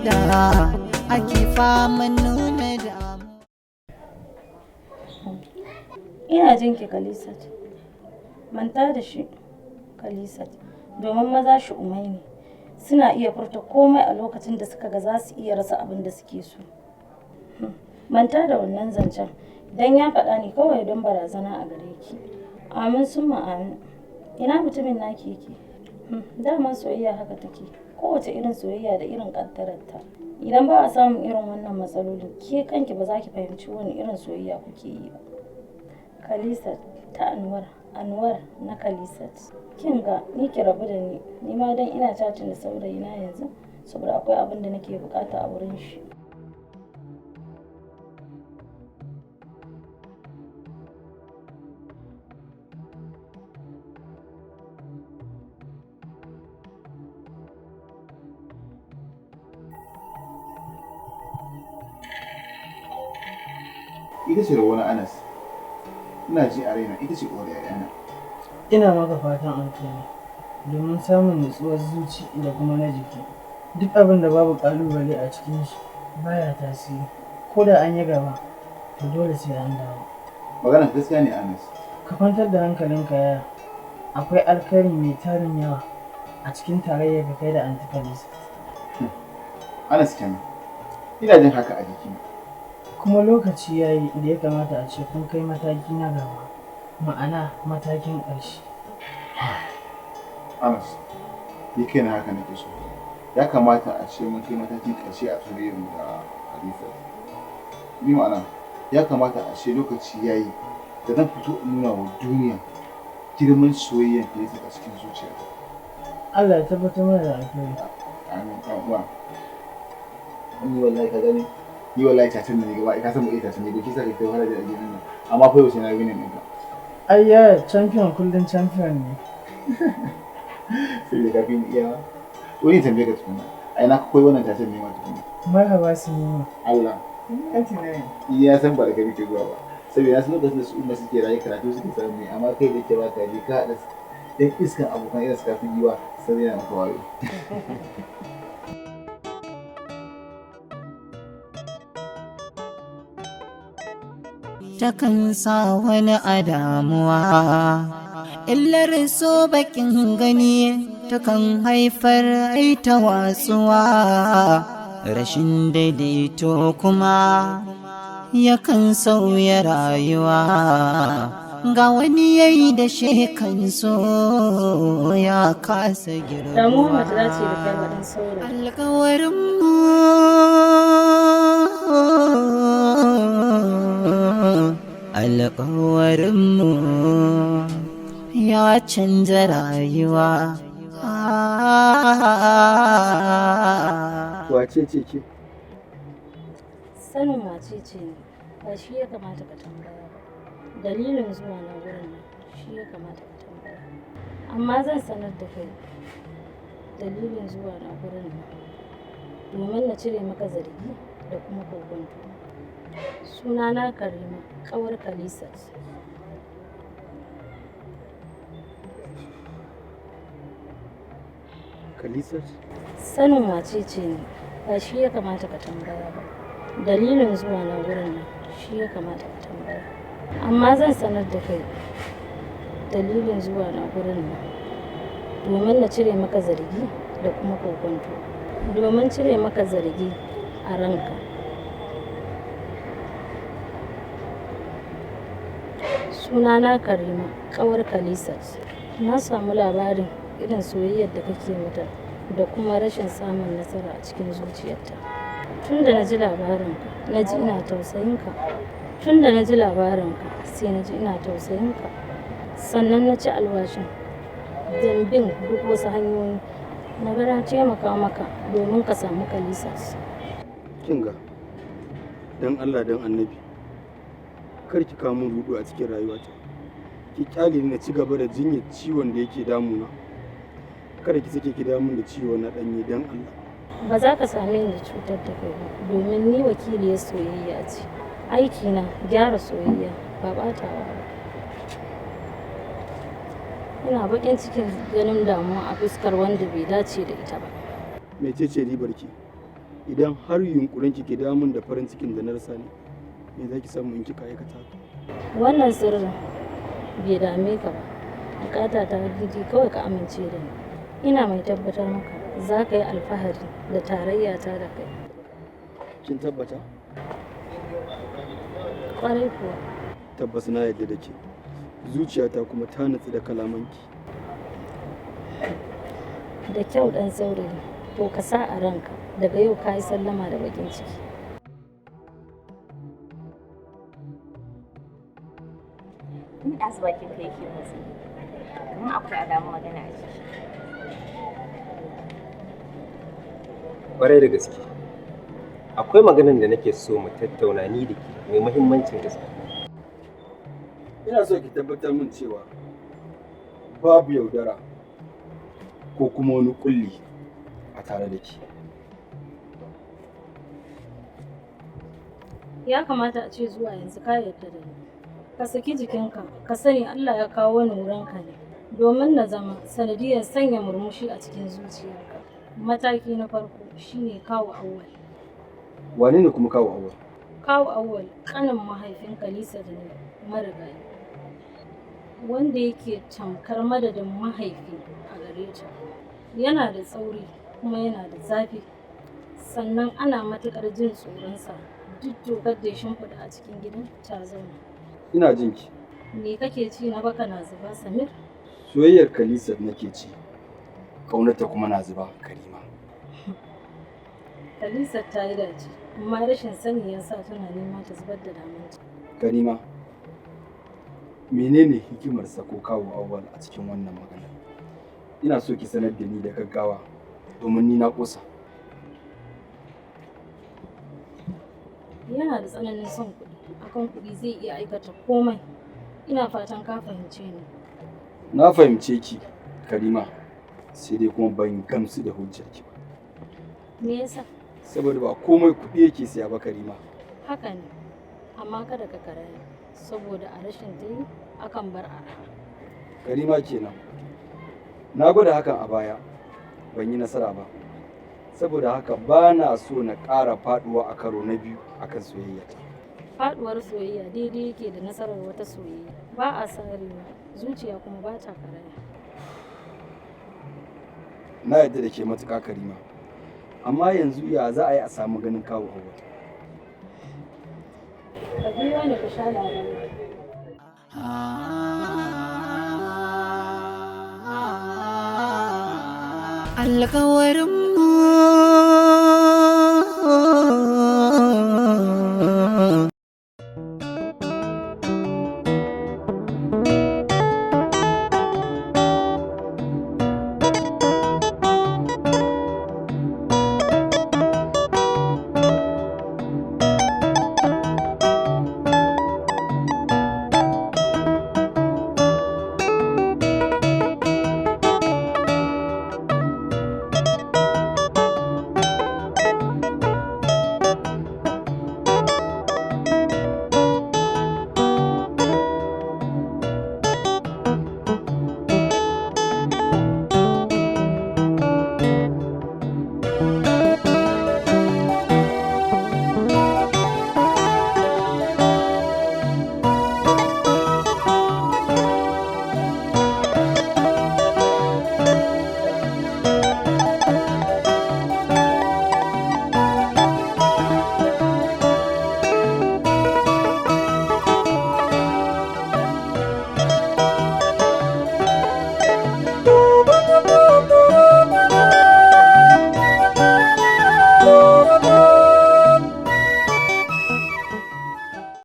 faɗa ake faman nuna damu. Ina jin ki, Khalisat. Manta da shi, Khalisat, domin maza shi umai ne. Suna iya furta komai a lokacin da suka ga za su iya rasa abin da suke so. Manta da wannan zancen, dan ya faɗa ne kawai don barazana a gare ki. Amin summa amin. Ina mutumin naki yake? Daman soyayya haka take. Kowace irin soyayya da irin ƙaddararta. Idan ba a samun irin wannan matsalolin, ke kanki ba za ki fahimci wani irin soyayya kuke yi ba. Khalisat ta Anwar, Anwar na Khalisat. Kin ga, ni ki rabu da ni, ni ma dan ina chatting da saurayina yanzu saboda akwai abin da nake bukata a wurin shi. Ita ce wani Anas. Ina ji a raina ita ce uwar 'ya'yana. Ina maka fatan alkhairi domin samun nutsuwar zuci da kuma na jiki. Duk abin da babu ƙalubale a cikin shi baya tasiri. Ko da an yi gaba, to dole sai an dawo. Maganar gaskiya ne, Anas. Ka kwantar da hankalinka, yaya. Akwai alkhairi mai tarin yawa a cikin tarayyar ka kai da Aunty Khalisat. Anas kenan. Ina jin haka a jikina. Kuma lokaci ya yi da ya kamata a ce kun kai mataki na gaba, ma'ana matakin ƙarshe. Anas, ni kaina haka nake so. Ya kamata a ce mun kai matakin ƙarshe a soyayyar mu da Khalisat. Bi ma'ana, ya kamata a ce lokaci ya yi da zan fito in nuna wa duniya girman soyayyar Khalisat a cikin zuciyata. Allah ya tabbatar mana da alkhairi. Amin, ɗan uwa. Ni wallahi ka gani, ni wallahi cacin da ne gaba, ka san mu iya cacin ne, doki sa kai wahala da a gidan nan. Amma fa yau sai na winning ɗinka. Ai yaya, champion kullum champion ne. Sai da ka fi ni iyawa. Wani tambaye ka tukuna. Ai na koyi wannan cacin ne ma tukuna. Marhaba Sinima. Allah. 99. Ya san ba da kai muke zuwa ba. Saboda na san lokacin da su umma suke raye karatu suke samu ne, amma kai da ke ba ka je ka haɗa ɗan iskan abokan irin su kafin giwa sai yana maka wayo. Takan sa wani a damuwa. Illar so bakin gani takan haifar aita watsuwa. Rashin daidaito kuma yakan sauya rayuwa. Ga wani yayi da shekan so ya kasa Damuwa girma. bata dace da kai ba, dan saurayi. Alkawarin mu, alkawarin mu ya canza rayuwa. Wace ce ke? Sanin wace ce ne ba shi ya kamata ka tambaya ba. Dalilin zuwa na wurin nan shi ya kamata ka tambaya. Amma zan sanar da kai dalilin zuwa na wurin nan domin na cire maka zargi da kuma kokonto. Sunana Karima, ƙawar Khalisat. Khalisat? Sanin wace ce ne ba shi ya kamata ka tambaya ba. Dalilin zuwa na wurin nan shi ya kamata ka tambaya. Amma zan sanar da kai dalilin zuwa na wurin nan domin na cire maka zargi da kuma kokonto. Domin cire maka zargi a ranka. Sunana Karima, ƙawar Khalisat. Na samu labarin irin soyayyar da kake mata da kuma rashin samun nasara a cikin zuciyarta. Tun da na ji labarinka, na ji ina tausayinka. Tun da na ji labarinka, sai na ji ina tausayinka. Sannan na ci alwashin don bin duk wasu hanyoyi na ga na taimaka maka domin ka samu Khalisat. Kin ga, dan Allah dan Annabi, kar ki kawo min rudu a cikin rayuwata. Ki kyale ni na ci gaba da jinyar ciwon da yake damuna. Kada ki sake ki damun da ciwo na danye, dan Allah. Ba za ka same ni da cutar da kai ba, domin ni wakiliyar soyayya ce. Aikina gyara soyayya, ba ɓatawa ba. Ina baƙin cikin ganin damuwa a fuskar wanda bai dace da ita ba. Mecece ribar ki? Idan har yunkurin ki ke damun da farin cikin da na rasa ne, me za ki samu in kika aikata haka? Wannan sirrin bai dame ka ba. Bukata ta gidi kawai ka amince da ni. Ina mai tabbatar maka za ka yi alfahari da tarayya ta da kai. Kin tabbata? Kwarai kuwa. Tabbas na yarda da ke. Zuciyata kuma ta nutsu da kalamanki. Da kyau dan saurayi, to ka sa a ranka daga yau ka yi sallama da bakin ciki. Ni ɗazu bakin ka yake motsi. Kamar akwai alamun magana a ciki. Kwarai da gaske. Akwai maganar da nake so mu tattauna ni da ke mai muhimmancin gaske. Ina so ki tabbatar min cewa babu yaudara ko kuma wani kulli a tare da ke. Ya kamata a ce zuwa yanzu ka yarda da ni. Ka saki jikinka, ka sani Allah ya kawo ni wurinka ne domin na zama sanadiyar sanya murmushi a cikin zuciyarka. Mataki na farko shine kawo Auwal. Wane ne kuma kawo Auwal? Kawo Auwal kanin mahaifin Kalisa da ne marigayi, wanda yake tamkar madadin mahaifi a gare ta. Yana da tsauri kuma yana da zafi, sannan ana matuƙar jin tsoronsa. Duk dokar da ya shimfiɗa a cikin gidan ta zauna. Ina jin ki. Me kake ci na baka na zuba, Samir? Soyayyar Kalisa nake ci. Ƙaunarta kuma na zuba, Karima. Kalisa ta yi dace, amma rashin sani ya sa tana nema ta zubar da damanta. Karima, menene hikimar sako kawo Auwal a cikin wannan magana? Ina so ki sanar da ni da gaggawa domin ni na ƙosa. Yana da tsananin son kuɗi, akan kuɗi zai iya aikata komai. Ina fatan ka fahimce ni. Na fahimce ki, Karima, sai dai kuma ban gamsu da hujjarki ba. Me yasa? Saboda ba komai kuɗi yake siya ba, Karima. Haka ne, amma kada ka karaya, saboda a rashin tayi akan bar arha. Karima kenan. Na gwada hakan a baya, ban yi nasara ba. Saboda haka ba na so na ƙara faɗuwa a karo na biyu akan soyayyata. Faɗuwar soyayya daidai yake da nasarar wata soyayya. Ba a sarewa, zuciya kuma ba ta karaya. Na yarda da ke matuƙa, Karima. Amma yanzu ya za a yi a samu ganin kawo Auwal? Ka biyo ni ku sha labari. Alkawarin mu